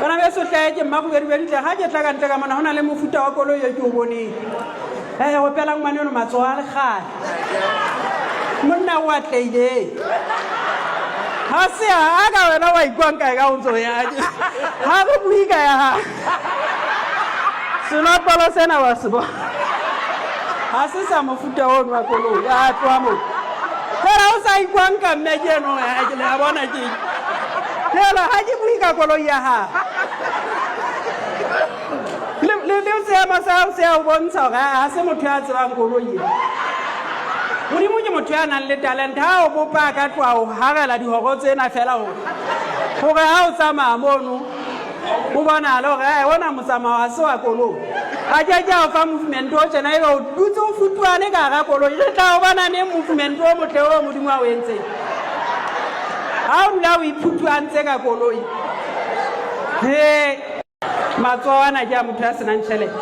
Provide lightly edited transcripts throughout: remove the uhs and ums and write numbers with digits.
Bana beso hle ke mmakgubedubedi tle ga ke tla ka ntle ka mona go na le mofuta wa koloi e ke o boneng. Ee, opelang ngwane ono matsogo a legale. Monna o atleileng. Ga se a ka wena wa ikwang kae ka go ntse o ya. Ga re bue ka ya gago. Senotlolo sena wa se bona. Ga se sa mofuta ono wa koloi. A tloa moo. Fela o sa ikwang ka mme ke eno ke le a bona ke. Fela ga ke bue ka koloi ya gago. Le le seemo sa gago se a o bontsha gore ga se motho ya tsebang koloi e. Modimo ke motho ya nang le talente ha o bopa a ka tloa o harela dihoro tsena fela gore gore ha o tsamaya mono o bonale gore ae ona motsamao ga se wa koloi. A ke ke a o fa movement o tjena ebe o dutse o futuane ka hara koloi. Re tla o bona neng movement o motle o Modimo a o entseng? Ha o dula o iphuthuantse ka koloi. He. Matsoho ana ke a motho ya senang tjhelete.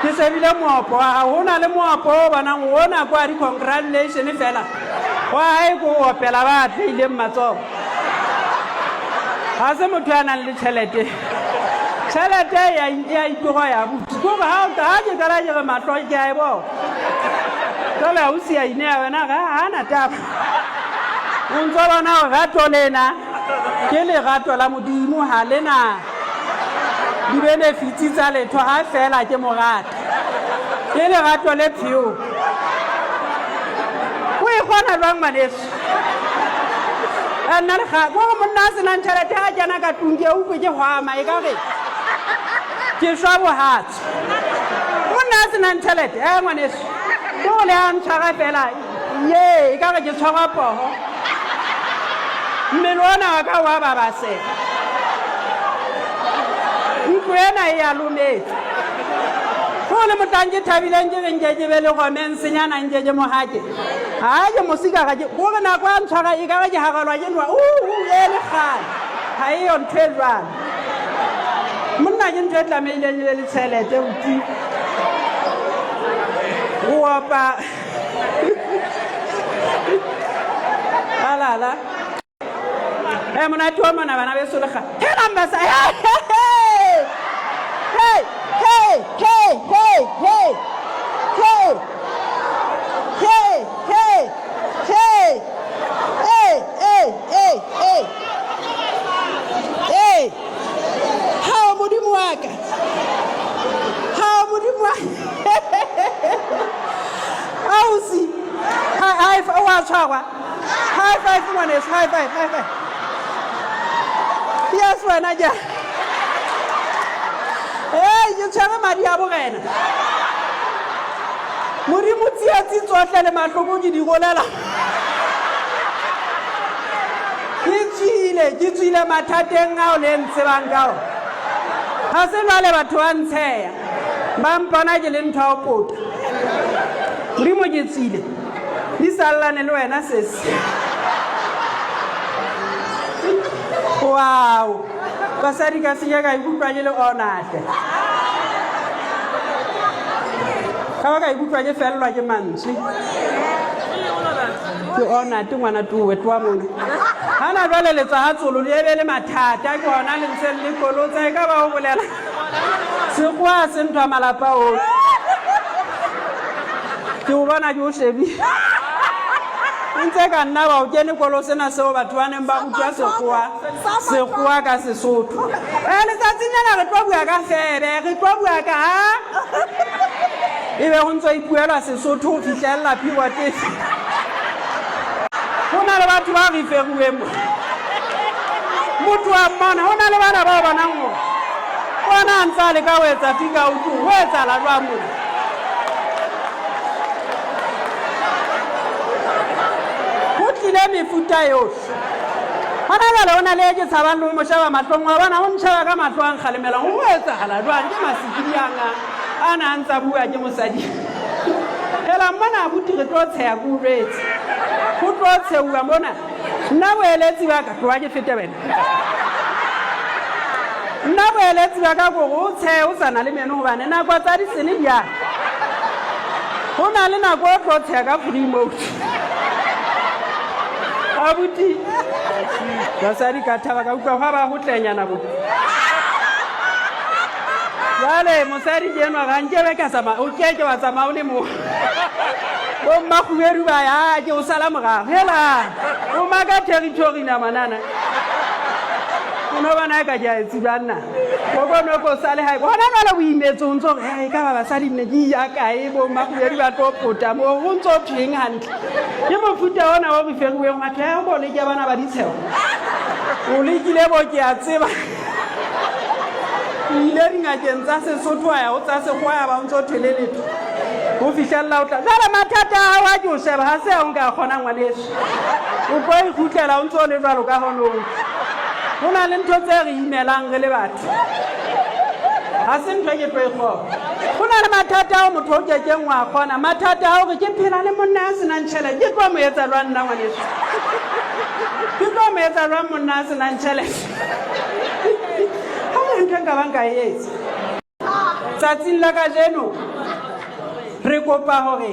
Ke shebile moapo wa hao, ho na le moapo o bonang ona kwa di-congratulation fela. Wa hae ke o opela ba atlehileng matsoho. Ha se motho ya nang le tjhelete. Tjhelete ya ya itoga ya buti. Ke hore ha ha ke qala ke re mahlo ke a e bona. Jwale ausi ya ineya wena ha ha na taba. O ntso bona hore rato lena Ke lerato la Modimo, ha le na dibenefitsi tsa letho ha feela ke mo rata. Ke lerato le pheo. O e kgona jwang ngwaneso? Nna le ga gore monna a senang tšhelete ga kena ka tlung ke utlwe ke hwama e ka re ke shwa bohatso. Monna a senang tšhelete e ngwaneso ke go le a ntshwara fela Ye, e ka re ke tshwarwa poho. Mmele ona wa ka wa babaseha. Ntlo ena e a lometsa. Go le mohlang ke thabileng ke re nke ke be le romensenyana nke ke mo hake. Ha ke mo sika ga ke gore nako a ntshwara e ka re ke harelwa ke ntwa. Uhu e le kgale. Ha e yo ntho e jwalo. Monna ke ntho e tlamehileng e be le tjhelete buti. O opa alala e monate wa mona bana beso le ga helang basa hey hey hey hey hey hey hey hey hey hey hey hey hey hey hey hao modimo wa ka hao modimo wa Ausi, high five, wa tshwarwa. High five ngwaneso, high five, high five. Yes wena ja. Hey, ke tshwere madi a borena. Modimo tsietsi tsohle le mahloko ke di rolela. Ke tswile, ke tswile mathateng ao le ntsebang ka ona. Ga se jwale batho ba ntsheya. Ba mpona ke le ntho ya ho pota. Modimo ke tswile. Di sallane le wena sesi. Wow. Basadi ka seke ka ikutlwa ke le onate. Ka ba ka ikutlwa ke fellwa ke mantswe. Ke onate ngwana tuwe tloa mona. Hana jwale le tswa ha tsolo le ebe le mathata ke hona le ntseng le kolotsa e ka ba o bolela. Sekgowa se ntho ya malapa ohle. Ke o bona ke o shebile. O ntse ka nna ba o kene kolo sena seo batho ba neng ba rutwa sekgowa sekgowa ka Sesotho. Eh letsatsing lena re tlo bua ka febe, re tlo bua ka ha ebe ho ntso ipuelwa Sesotho ho fihlella period efe. Ho na le batho ba referuweng mo. Motho wa mmona, ho na le bana ba o bonang hore ona a ntse a leka ho etsa figure out ho etsahala jwang mona. Ho tlile mefuta yohle. Hona jwale ho na le e ke tshabang le ho mo sheba mahlong wa bona o ntsheba ka mahlo a nkgalemelang ho etsahala jwang ke masikidi a nga a na a ntsa bua ke mosadi. Hela mona abuti re tlo tsheha ke o jwetse. Ho tlo tsheuwa mona. Nna boeletsi ba ka tloha ke fete wena. Nna boeletsi ba ka kore o tshehe o sa na le meno hobane nako tsa disene di a. Ho na le nako o tlo tsheha ka free mode. Abuti, basadi ka thaba ka utlwa gwa ba go tlenyana bo. Jale mosadi ke enwa ga nkebe ka tsamaya, o keke wa tsamaya o le mo. Bo mmakgubedu ba ya ke o sala morago. Hela, o maka territory na manana. O no bona ka ke a e tseba nna. Kokonoko o sale gae. Gona jwale o imetse o ntse o re, e ka ba basadi nne ke ya kae bo mmakgubedu ba tlo pota mo go ntse o thweng hantle. Ke mofuta ona o re feriweng wa thwe o bo leke bana ba ditshego. O lekile bo ke a tseba. O ile dingakeng tsa Sesotho wa ya ho tsa Sekgowa ya ba o ntse o thwe le letho. Ho fihlella o tla. Jwale mathata a hao a ke o sheba ha se ao nka a kgonang ngwaneso. O tlo ikgutlela o ntse o le jwalo ka honong. Ho na le ntho tse re imelang re le batho. Ha se ntho e ke tlo e kgona. Ho na le mathata ao motho o kekeng wa kgona. Mathata a hore ke phela le monna ya senang tjhelete. Ke tlo mo etsa jwang nna ngwaneso? Ke tlo mo etsa jwang monna ya senang tjhelete? Ha ho na ntho e nka bang ka e etsa. Tsatsing la kajeno re kopa hore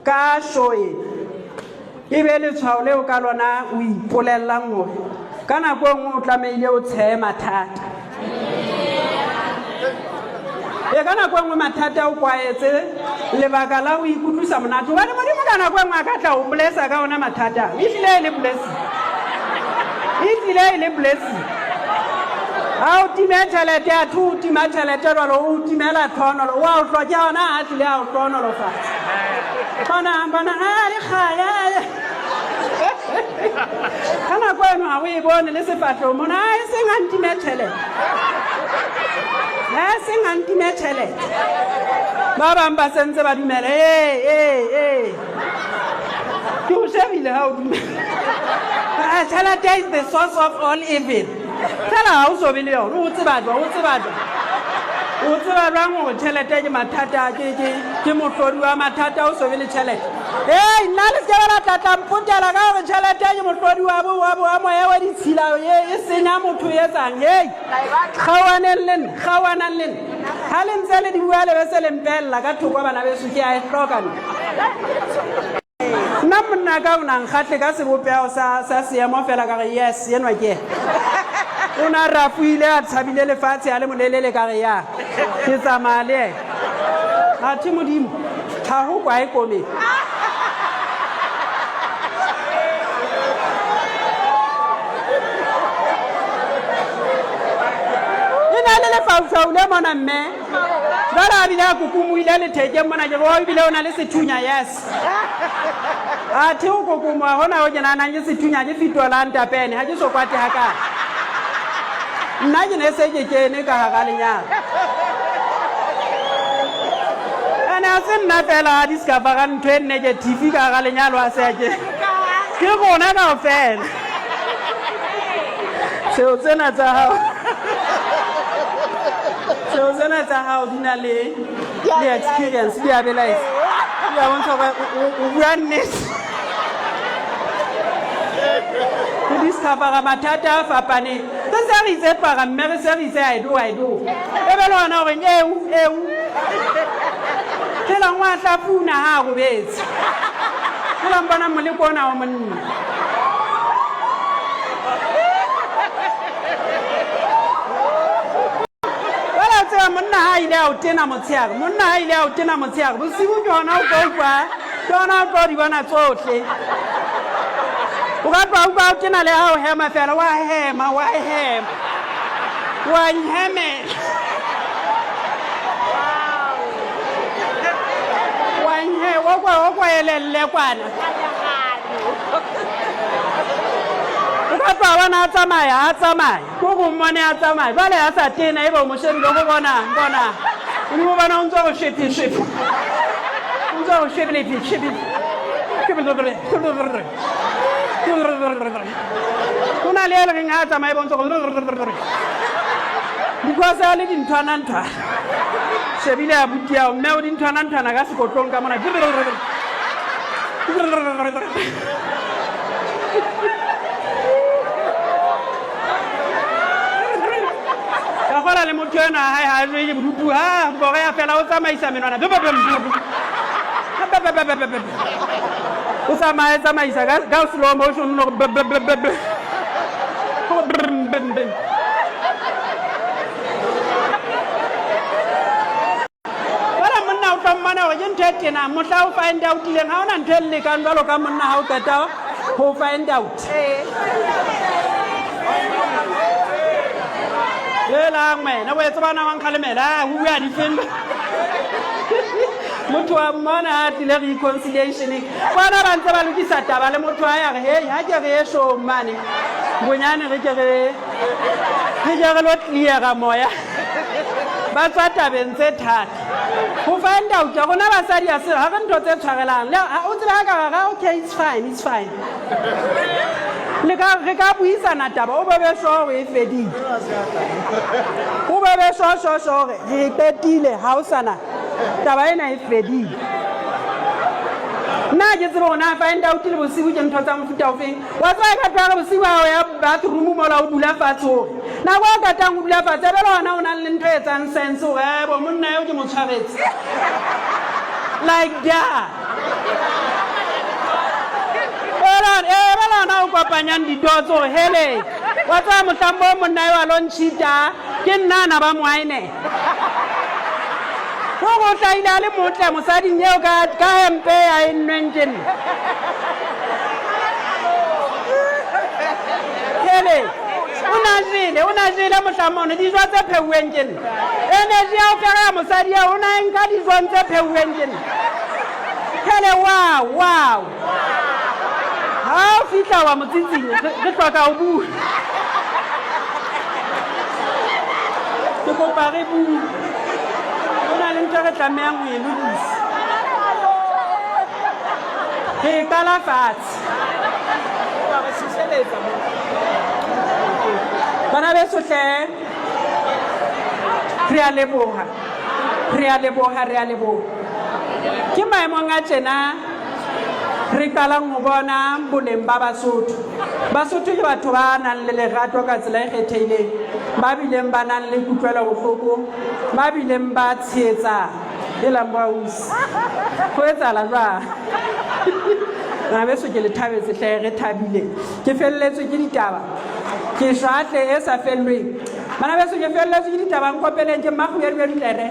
ka show ena e be letshwao leo ka lona o ipolellang hore ka nako e nngwe o tlamehile o tshehe mathata. E ka nako e nngwe mathata o kwaetse lebaka la ho ikutlwisa monate, hobane Modimo ka nako e nngwe a ka tla o blessa ka ona mathata. E hlile e le blessing, e hlile e le blessing. Ha o time tjhelete, athe o tima tjhelete jwalo, o timela tlhohonolo, wa o hloka hona a tlile a o hlohonolofatsa. Bona, bona, a le kgaya. Ka nako eno ha o e bone le sefahlehong mona, a e seng a ntime tjhelete. A e seng a ntime tjhelete. Ba bang ba sentse ba dumela, ee, ee, ee. Ke o shebile ha o dumela. Tjhelete is the source of all evil. Fela ha o so be le yona, o tseba jwang, o tseba jwang? O tseba jwang hore tjhelete ke mathata, ke, ke, ke mohlodi wa mathata, o so be le tjhelete? Hei, nna le se ke la tla tla mpotela ka hore tjhelete ke mohlodi wa bo, wa bo, wa moya wa ditshila, e, e senya motho e etsang. Hei, kgaohaneng le nna, kgaohanang le nna. Ha le ntse le di bua le be se le mpehella ka thoko bana beso, ke a e hloka nna. Nna monna ka o na nkgatle ka sebopeho sa, sa seemo fela ka re yes, enwa ke yena. O na rafoile a tshabile lefatshe a le molelele ka re ya, ke tsamaya le yena. Athe Modimo, ha ho kwae komeng. E na le lefaufau le mona mme. Jwale a bile a kokomohile lethekeng mona ke re o ebile o na le sethunya yes. Athe o kokomoha hona ho ke nahanang ke sethunya ke fitola ntapene ha ke so kwate hakaalo. Nna ke ne se ke kene ka hara lenyalo. Ene ha se nna fela a discoverang ntho e negative ka hara lenyalo ha se a ke. Ke rona kaofela. Seo tsena tsa hao. Seo tsena tsa hao di na le le experience di a belaetsa. Di a bontsha hore o bua nnete. Re discovera mathata a fapaneng. Re se re itse para mme re se re itse I do I do. E be le hona hore eo eo. Phela ngwa hlafuna ha a robetse. Phela mbona moleko ona wa monna. Jwale o tseba monna ha a ile a o tena motshehare, monna ha ile a o tena motshehare, bosiu ke hona o tlo utlwa, ke hona o tlo di bona tsohle. O ka tloha utlwa o tena le ha o hema fela, wa hema, wa hema, wa nhemela. Wa nhe, o kwa, o kwa elelle kwana. O ka tloha bona a tsamaya, a tsamaya. Ko go mmone a tsamaya. Jwale a sa tena, ebe o mo shebile, o go bona, bona. O mo bona o ntse o shephe, shephe. O ntse o shebile, shebile. Ho na le e le reng ha a tsamaya ebe o ntse go because a le dinthwana nthwana. Shebile abuti ao mme o dinthwana nthwana ka sekotlong ka mona. Ka gola le motho ena hae ha jwe ke bodutu ha bore ya fela o tsamaisa menwana. O tsamaye tsamaisa ka ka slow motion no be be be be be. Brr, bim, bim. Jwale monna o tlo mmona hore ke ntho e tenang mohla o find out-ileng ha hona ntho e lekang jwalo ka monna ha o qeta ho find out. Helang wena o etse bana wa nkgalemela o bua difeng motho wa mmona a tlile reconciliationeng bona ba ntse ba lokisa taba le motho a ya re hei ha ke re ye showng mane bonyane re ke re re ke re lo cleara moya ba tswa tabeng tse thata ho find out rona basadi a se ha re ntho tse tshwarelang le o tsebe ha ka ra okay, it's fine, it's fine, le ka re ka buisana taba o bebe sure hore e fedile, o bebe sure sure sure hore re qetile, ha o sana taba ena, e fedile. Nna ke tsebe hore na find out le bosibu ke ntho tsa mofuta ofeng. Wa tseba ka tloha re bosibu ha o ya bathroom mola o dula fatshe hore nako e qetang o dula fatshe ebe le hona o nang le ntho e etsang sense hore ebo monna eo ke mo tshwaretse like that ebe le hona o kopanyang didotso hore hele wa tseba mohlang bo monna eo a lo ntšhita ke nna ana ba moaene gore o hlahile a le motle mosading eo ka hempe ya e nnweng ke nna. Hele o na jele, o na jele mohlang mono dijo tse pheuweng ke nna. Energy ya ho fereha mosadi eo o na e nka dijong tse pheuweng ke nna. Hele wow wow ha o fihla wa mo tsitsinya re hloka ho bua, ke kopa re bue, ho na le ntho e re tlamehang ho e lokisa, re e qala fatshe. Bana beso hle, re a leboha, re a leboha, re a leboha. Ke maemong a tjena re qalang ho bona boleng ba Basotho. Basotho ke batho ba nang le lerato ka tsela e kgethehileng, ba bileng ba nang le kutlwelo bohloko, ba bileng ba tshehetsang. Helang boausi, ho etsahala jwang? Bana beso ke le thabetse hle, re thabile. Ke felletswe ke ditaba, ke shwahle e sa fellweng. Bana beso ke felletswe ke ditaba, nkopeleng ke Mmakgubedubedu tlere.